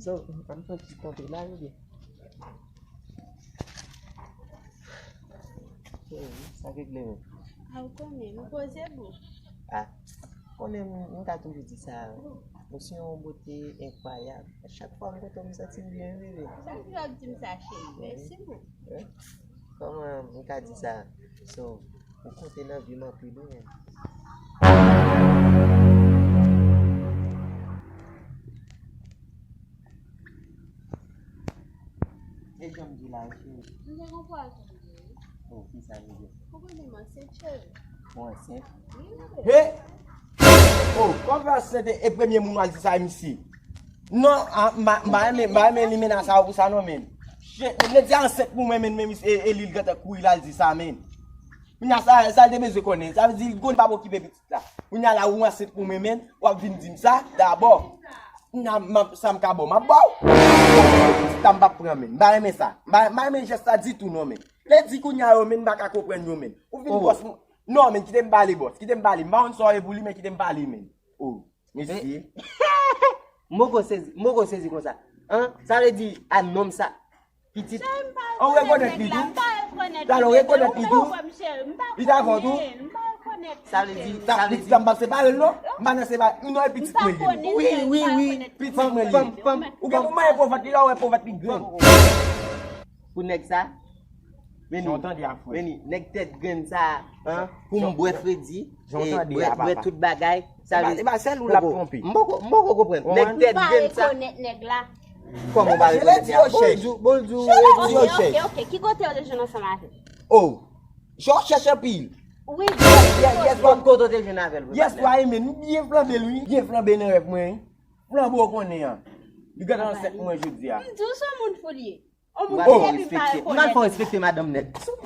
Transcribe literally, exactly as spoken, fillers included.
So, ann fè ti kanpe la, wi. Cheri, sa k regle menm? A, ou konnen, m poze bou. A, konnen m, m ka toujou di sa, ou se yon bote enkwayab. Chak fwa m kote w, m santi m byen vivan. Sa k fè w di m sa, cheri? Mèsi bou. Kòman m ka di sa? So, ou konte nan vi m anpil, wi, menm. E jan m di la, cheri. M te konprann sa w di. Oh, ki sa m di? Ou konnen m ansent, cheri. Ou ansent? Wi, bebe. He! Oh, kòman fè ansent e premye moun w al di sa, M C? Non, a, m pa, m pa renmen, m pa renmen limena sa yo pou sa non, menn. Shit, menn, nèg sa ansent pou mwen, menn, menm e, e li l gentan kouri l al di sa, menn. Kounye a sa, sa l te bezwen konnen. Sa vle di, li konnen pa okipe pitit la. Kounye a la, ou ansent pou mwen, menn, w ap vin di m sa, dabò. Kounye a, m ap, sa m ka ba w, m ap ba w. Pitit la, m p ap pran, menn. M pa renmen sa. M pa, m pa renmen jès sa ditou, non, menn. Lè di kounye a yo, menn, m pa ka konprann yo, menn. Ou vin bòs mwen. Non, menn, kite m pale, bòs. Kite m pale. M pa konn sa w ye pou li, men kite m pale, menn. Oh, mesye. M poko sezi, m poko sezi konsa. An? Sa vle di, a nonm sa, pitit. Ou rekonèt li tou? Talè ou rekonèt li tou? Li t avè w tou? Sa vle di, sa vle di. Sa m p ap separe l non? M pa nan separe. Non, e pitit mwen li ye. Wi, wi, wi. Pitit mwen li ye. Ou gen pou manyen po vant li la, ou wè po vant li grenn. Pou nèg sa? Vini, vini, nèg tèt grenn sa, an, pou m bwè fredi, e bwè, bwè tout bagay, sa vle di, m poko, m poko konprann. Nèg tèt grenn sa. Kòman w pa rekonèt li? Bonjou, bonjou. Ok, ok, ok. Ki kote w te jwenn ansanm avè l? Oh, jan w chèche anpil. Wi, yes, wi. Kote w te jwenn avè l? Yes, wi, men m byen flanbe l, wi. Byen flanbe nan rèv mwen, wi. Flanbe w konnen an. Li gentan ansent pou mwen jodi a. M di w se yon moun fou li ye. On moun ki epi m pa rekonèt. M al fè w respekte madanm nèg. Si w